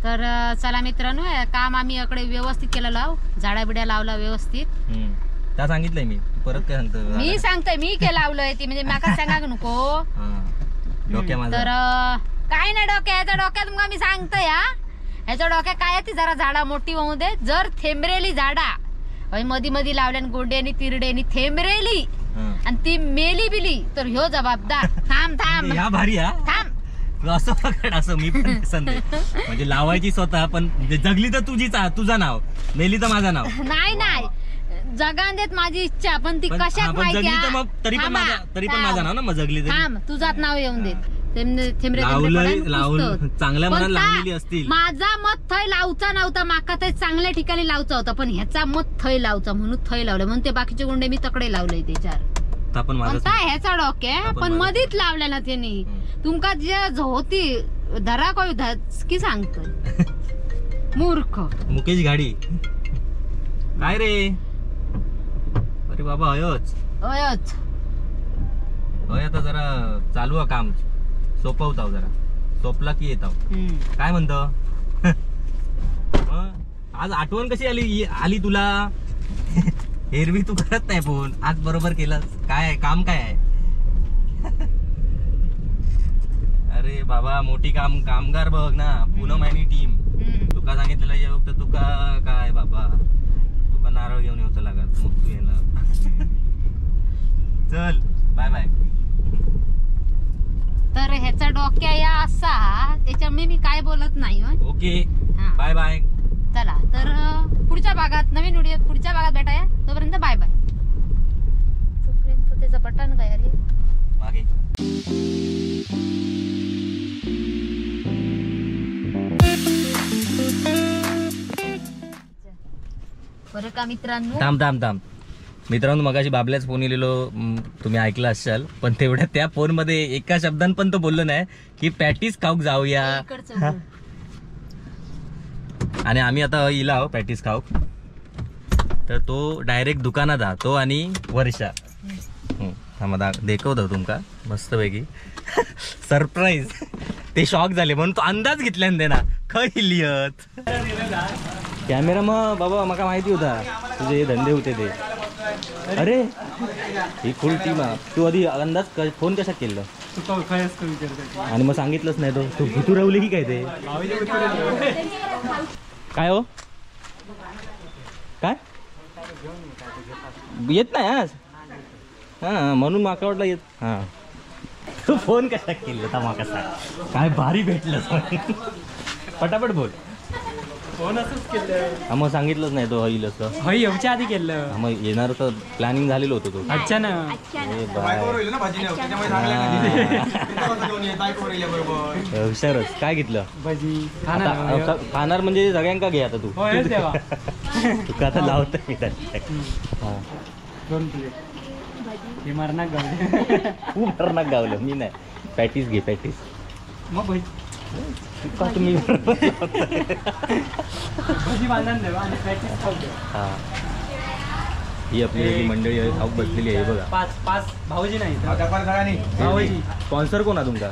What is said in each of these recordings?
तर चला मित्रांनो, काम आम्ही इकडे व्यवस्थित केलं, लाव झाडा बिड्या लावला व्यवस्थित. त्या सांगितलंय मी, परत काय सांगतो मी, सांगतोय मी के लावलंय ती, म्हणजे माका सांगा नको. तर काय नाही डोक्या, ह्याच्या डोक्यात तुमका मी सांगतोय हा, ह्याच्या डोक्यात काय आहे ती जरा झाडा मोठी होऊ दे. जर थेंबरेली झाडा मधी मधी लावल्या गोंड्यानी तिरड्यानी थेंबरेली आणि ती मेली बिली तर ह्यो जबाबदार. थांब थांब भारी थांब, असं पकड असं मी पण म्हणजे लावायची स्वतः, पण जगली तर तुझीच, तुझं नाव, मेली तर माझं नाव. नाही नाही, जगान देत माझी इच्छा, पण ती कशात माहिती, तरी पण माझं नाव ना, मग जगली थांब तुझाच नाव येऊन देत. चांगल्या मनात लावलेली असतील. माझा मत थंय लावचा नव्हता, माका थंय चांगल्या ठिकाणी लावचा होता, पण ह्याचा मत थंय लावचा म्हणून थंय लावलं, म्हणून ते बाकीचे गुंडे मी तकडे लावले ते चार. ह्याचा डोक्या पण मधीच लावल्या ना त्यांनी. तुमका जे होती धरा कोई की सांगतोय मूर्ख. मुकेश गाडी काय रे, अरे बाबा अयोच अयोच अय, आता जरा चालू आहे काम, सोपवताव जरा, सोपला की येताव. काय म्हणतो आज आठवण कशी आली आली तुला? एरवी तू करत नाही फोन, आज बरोबर केलं. काय काम काय आहे? अरे बाबा मोठी काम, कामगार बघ ना, पूनम आणि टीम. तुका सांगितलेलं येऊ तर तुका काय बाबा, तुका नारळ घेऊन येऊचं लागत, मग तू येणार. चल बाय बाय. तर ह्याचा डोक्या या असा, त्याच्यामुळे मी काय बोलत नाही. Okay bye bye. चला तर पुढच्या भागात नवीन व्हिडिओ पुढच्या भागात भेटाया, तोपर्यंत बाय बाय. तोपर्यंत त्याचं बटन काय रे मागे. बरं का मित्रांनो, थांब थांब थांब मित्रांनो, मगाशी बाबल्याच फोन इलेलो, तुम्ही ऐकलं असाल, पण तेवढ्या त्या फोन मध्ये एका शब्दान पण तो बोललो नाही की पॅटीस खाऊक जाऊया. आणि आम्ही आता इला आहो पॅटीस खाऊक, तर तो डायरेक्ट दुकानात हा तो आणि वर्षा. थांबा देखवतो तुमका मस्तपैकी सरप्राईज. ते शॉक झाले म्हणून तो अंदाज घेतल्यान दे ना खय लिहत कॅमेरा. मग बाबा माका माहिती होता तुझे हे धंदे होते ते. अरे ही फुल टीम. तू आधी अंदाज फोन कसा केला आणि मग सांगितलंच नाही तो, तू भुतू रावली की काय ते काय हो काय येत नाही आज. हां म्हणून माका वाटलं येत. हां तू फोन कसा केला माका सांग, काय भारी भेटलं. पटापट बोल. फोन असंच केलं. मग सांगितलंच नाही तो होईल असं. होय येऊच्या आधी केलं. मग येणार तर प्लॅनिंग झालेलं होतं तो. अचानक हुशारच. काय घेतलं? भजी. खाणार म्हणजे सगळ्यांका घे आता तू. तुका आता लावतो मी. दोन प्लेट. हे मरणाक गावलं. तू मरणाक गावलं, मी नाही. पॅटीस घे पॅटीस. मग भजी का तुम्ही भजी बांधून देवा आणि पॅटीस खाऊ द्या. हां ही आपली मंडळी आहे खाऊ बसलेली आहे बघा. पाच पाच भाऊजी नाही भाऊजी. स्पॉन्सर कोण आहे तुमचा?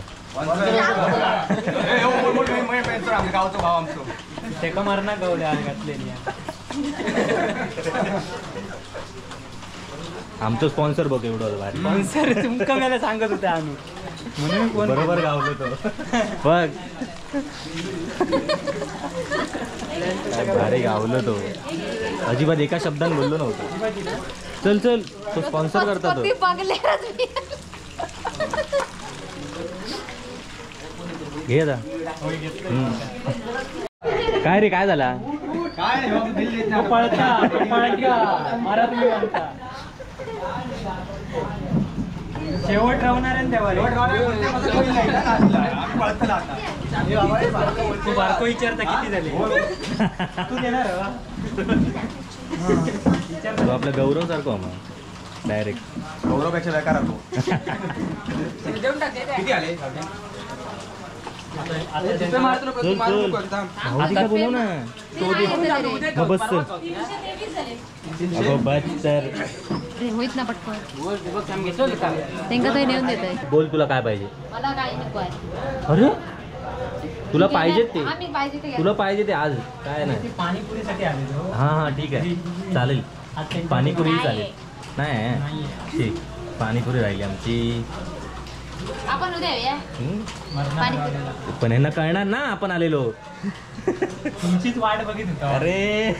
तेका मरणाक गावल्या घातलेली. आमचं स्पॉन्सर बघ एवढं भारी. स्पॉन्सर तुमका मला सांगत होते आणू म्हणून बरोबर गावलो तो बघ. भारी गावलो तो, अजिबात एका शब्दान बोललो नव्हतो. चल चल तो स्पॉन्सर करता तो. घे आता. काय रे काय झाला? शेवट राहणार तेव्हा तू बारको विचारता किती झाले तू देणार. तो आपला गौरव सारखो मग डायरेक्ट गौरवपेक्षा बेकार तो. किती आले? बोलव ना बस बस तर होईत ना पटकन. त्यांका थंय नेऊन देतोय. बोल तुला काय पाहिजे? मला काही नको आहे. अरे तुला पाहिजे ते, तुला पाहिजे ते आज काय नाही. पाणीपुरीसाठी आलेलो. हां हां ठीक आहे चालेल, पाणीपुरी चालेल. नाही ठीक, पाणीपुरी राहिली आमची. आपण उद्या येऊया. पण यांना कळणार ना आपण आलेलो. तुमचीच वाट बघित होता. अरे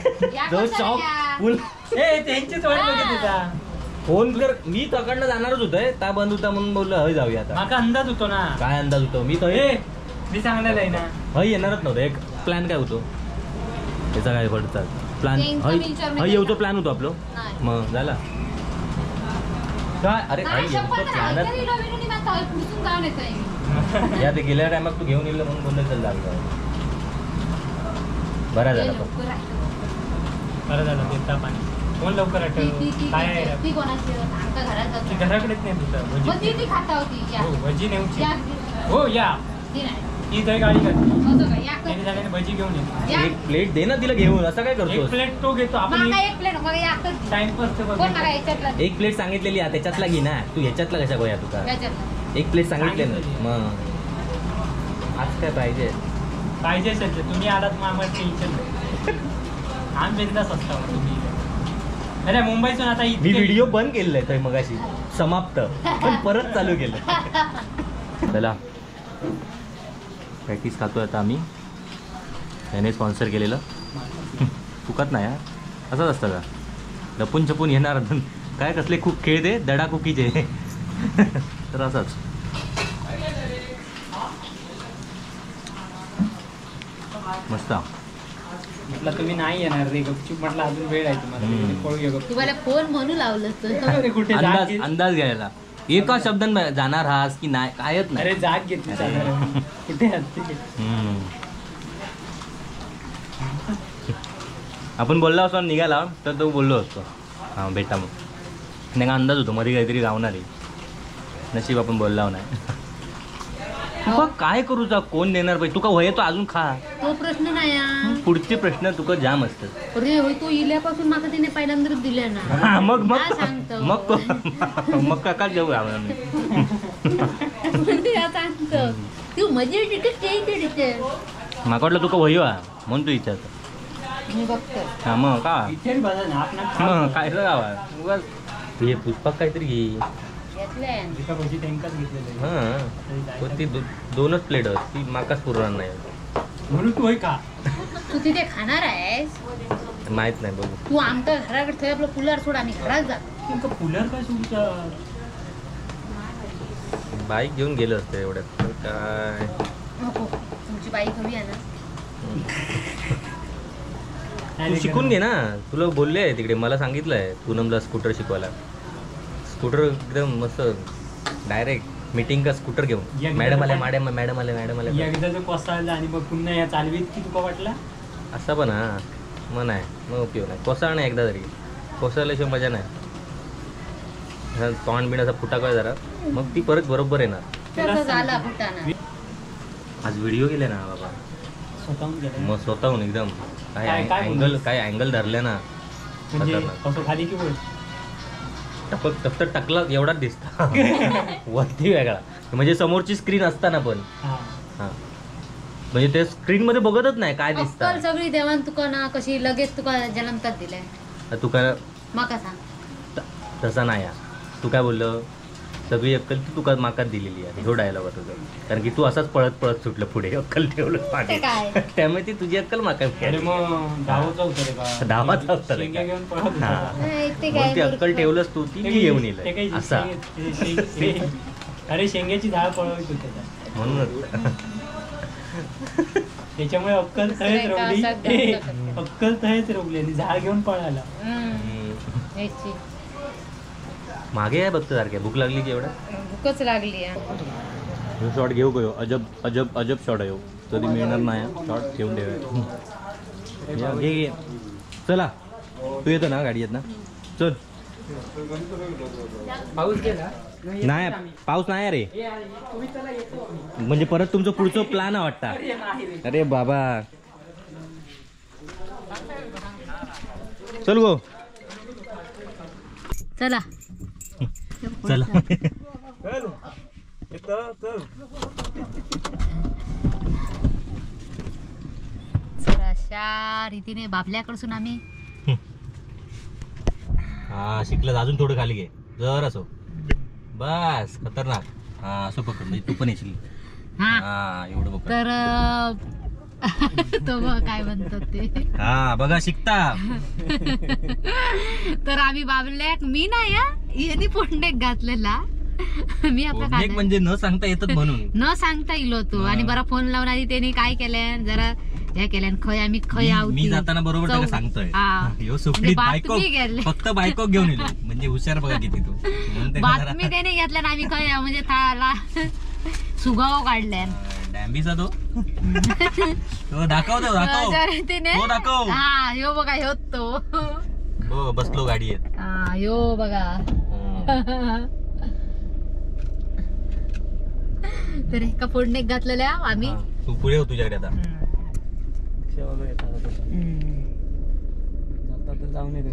जो शॉप फुल त्यांचीच वाट बघित होता. फोन कर, मी तकडनं जाणारच होतोय, ता बंद होता म्हणून बोललो हय जाऊया. आता माका अंदाज होतो ना. काय अंदाज होतो? मी तर मी सांगलेलं आहे ना हय येणारच नव्हतं. एक प्लॅन काय होतो त्याचा काय पडतात प्लॅन? हय हय येऊचो प्लॅन होतो आपलो, मग झाला काय? अरे या ते गेल्या टायमात तू घेऊन येईल म्हणून बोललं चल जाऊया. बरं झालं, बरं झालं. देता पाणी कोण लवकर आठवलं? काय घराकडेच नाही तुझं भजी नेऊची. हो या ती तर गाडी घातली भजी घेऊन येतो. एक प्लेट दे ना तिला घेऊन, असं काय करतो? एक प्लेट तो घेतो आपण, टाइमपास. एक प्लेट सांगितलेली आहे त्याच्यातला घे ना तू, ह्याच्यातला कशा गोया तुका? एक प्लेट सांगितले ना मग. आज काय पाहिजे? पाहिजे असेल तुम्ही आलात मग आम्हाला टेन्शन नाही. आम्ही बिंदास असता तुम्ही. अरे मुंबईतून आता मी व्हिडिओ बंद केलेला आहे मगाशी समाप्त, पण परत चालू केलं. चला प्रॅक्टिस खातोय आता आम्ही, त्याने स्पॉन्सर केलेलं. फुकत नाही असंच असतं का? लपून छपून येणार काय कसले खूप खेळ ते दडा कुकीचे. तर असंच मस्त. म्हटलं तुम्ही नाही येणार रे गपचूप, म्हटलं अजून वेळ आहे तुम्हाला. तुम्हाला फोन म्हणून लावलं अंदाज अंदाज घ्यायला. एका शब्दान जाणार हास की नाही कायच नाही. अरे जाग घेतली कुठे आपण बोललो असतो निघाला तर तो बोललो असतो हां बेटा. मग नाही का अंदाज होतो मध्ये काहीतरी गावणार आहे. नशीब आपण बोलला नाही. तुका काय करू जा, कोण देणार पाहिजे तुका? वय तो अजून खा तो प्रश्न नाही, पुढचे प्रश्न तुका जाम असतात. अरे होय तो इल्यापासून माका तिने पहिल्यांदाच दिले ना. मग मग मग मग काका जाऊ आम्ही. सांगतो तू मजा तिथे माका वाटलं तुका वय म्हणून तू विचारतो. मी बघतो. हा मग का मग काय गावा हे पुष्पक काहीतरी घे. हां ती दोनच प्लेट ती माकाच पुरणार नाही म्हणून तू का तू तिथे खाणार आहेस माहित नाही. बघू तू आमच्या घराकडे थंय आपलं कूलर सोड, आम्ही घरात जातो. कूलर काय सोडचा? बाईक घेऊन गेलो असतं एवढ्यात काय. नको तुमची बाईक हवी आहे ना. तू शिकून घे ना, तुला बोलले आहे तिकडे, मला सांगितलंय पूनमला स्कूटर शिकवायला. स्कूटर एकदम मस्त डायरेक्ट मीटिंग का स्कूटर घेऊन मॅडम आले, मॅडम मॅडम आले, मॅडम आले. एकदा जो कोसळला आणि मग पुन्हा या चालवीत की तुका वाटला असं पण. हा मग नाही, मग उपयोग नाही. कोसळ नाही एकदा तरी, कोसळल्याशिवाय मजा नाही. तोंड बिण असा फुटा काय जरा, मग ती परत बरोबर येणार. आज व्हिडिओ गेले ना बाबा स्वतःहून गेले. मग स्वतःहून एकदम काय अँगल, काय अँगल धरले ना खाली की बोल टपक फक्त टकला एवढाच दिसता वरती वेगळा. म्हणजे समोरची स्क्रीन असताना पण हा म्हणजे ते स्क्रीन मध्ये बघतच नाही काय दिसतं. सगळी देवान तुका ना कशी लगेच तुका जन्मतात दिले. तुका माका सांग तसा नाही. तू काय बोललं सगळी अक्कल तू तुका माकात दिलेली आहे. ह्यो डायलॉग होता तुझा, कारण की तू असाच पळत पळत सुटलं पुढे, अक्कल ठेवलं मागे, त्यामुळे ती तुझी अक्कल माका. धावाचा होता रे, ती अक्कल ठेवलंस तू, ती मी घेऊन येईल असा. अरे शेंग्याची झाड पळवत होते म्हणूनच त्याच्यामुळे अक्कल तहेच रोवली, अक्कल तहेच रोवली आणि झाड घेऊन पळाला. मागे आहे बघतो सारखे. भूक लागली की एवढा भूकच लागली. शॉट घेऊ गयो, अजब अजब अजब शॉट आहे कधी मिळणार नाही. शॉट घेऊन ठेवूया. घे घे चला, तू येतो ना गाडी येत ना? चल. पाऊस गेला नाही? पाऊस नाही रे, म्हणजे परत तुमचं पुढचं प्लॅन वाटता. अरे बाबा चल गो, चला चला. अशा रीतीने बाबल्याकडसून आम्ही हा शिकलं. अजून थोडं खाली घे जर असो बस खतरनाक. हा असं पकड म्हणजे तू पण येशील. हा एवढं पकड. तर तो काय म्हणतात ते हा बघा शिकता. तर आम्ही बाबल्याक मी नाही यांनी फोडणेक घातलेला. मी आपला म्हणजे न सांगता येतात म्हणून न सांगता इलो तो. आणि बरा फोन लावून आधी त्यांनी काय केलं जरा हे केलं खय आम्ही खय आहोत. मी जाताना बरोबर त्याला सांगतोय बायको फक्त बायको घेऊन येलो म्हणजे हुशार बघा किती तू. बातमी त्याने घेतल्या आम्ही खय म्हणजे थाला सुगाव काढल्या. डॅम्बीचा तो दाखव दाखव दाखव. हा यो बघा ह्यो तो बसलो गाडी यो बघा. तर एका फोडणीत घातलेल्या आम्ही. तू पुढे हो तुझ्याकडे आता जाऊन येते.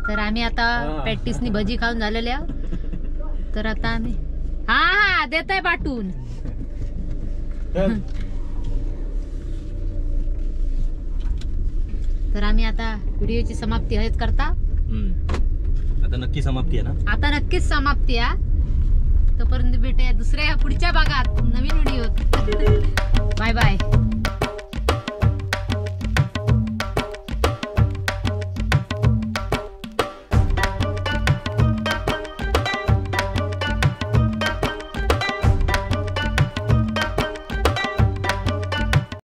तर आम्ही आता पॅटीसनी भजी खाऊन झालेल्या. तर आता आम्ही हा हा देतोय पाठवून. तर आम्ही आता व्हिडिओची समाप्ती हेच करता. आता नक्की समाप्ती आहे ना? आता नक्कीच समाप्ती आहे. तोपर्यंत भेटूया दुसऱ्या पुढच्या भागात नवीन व्हिडिओत. Bye bye.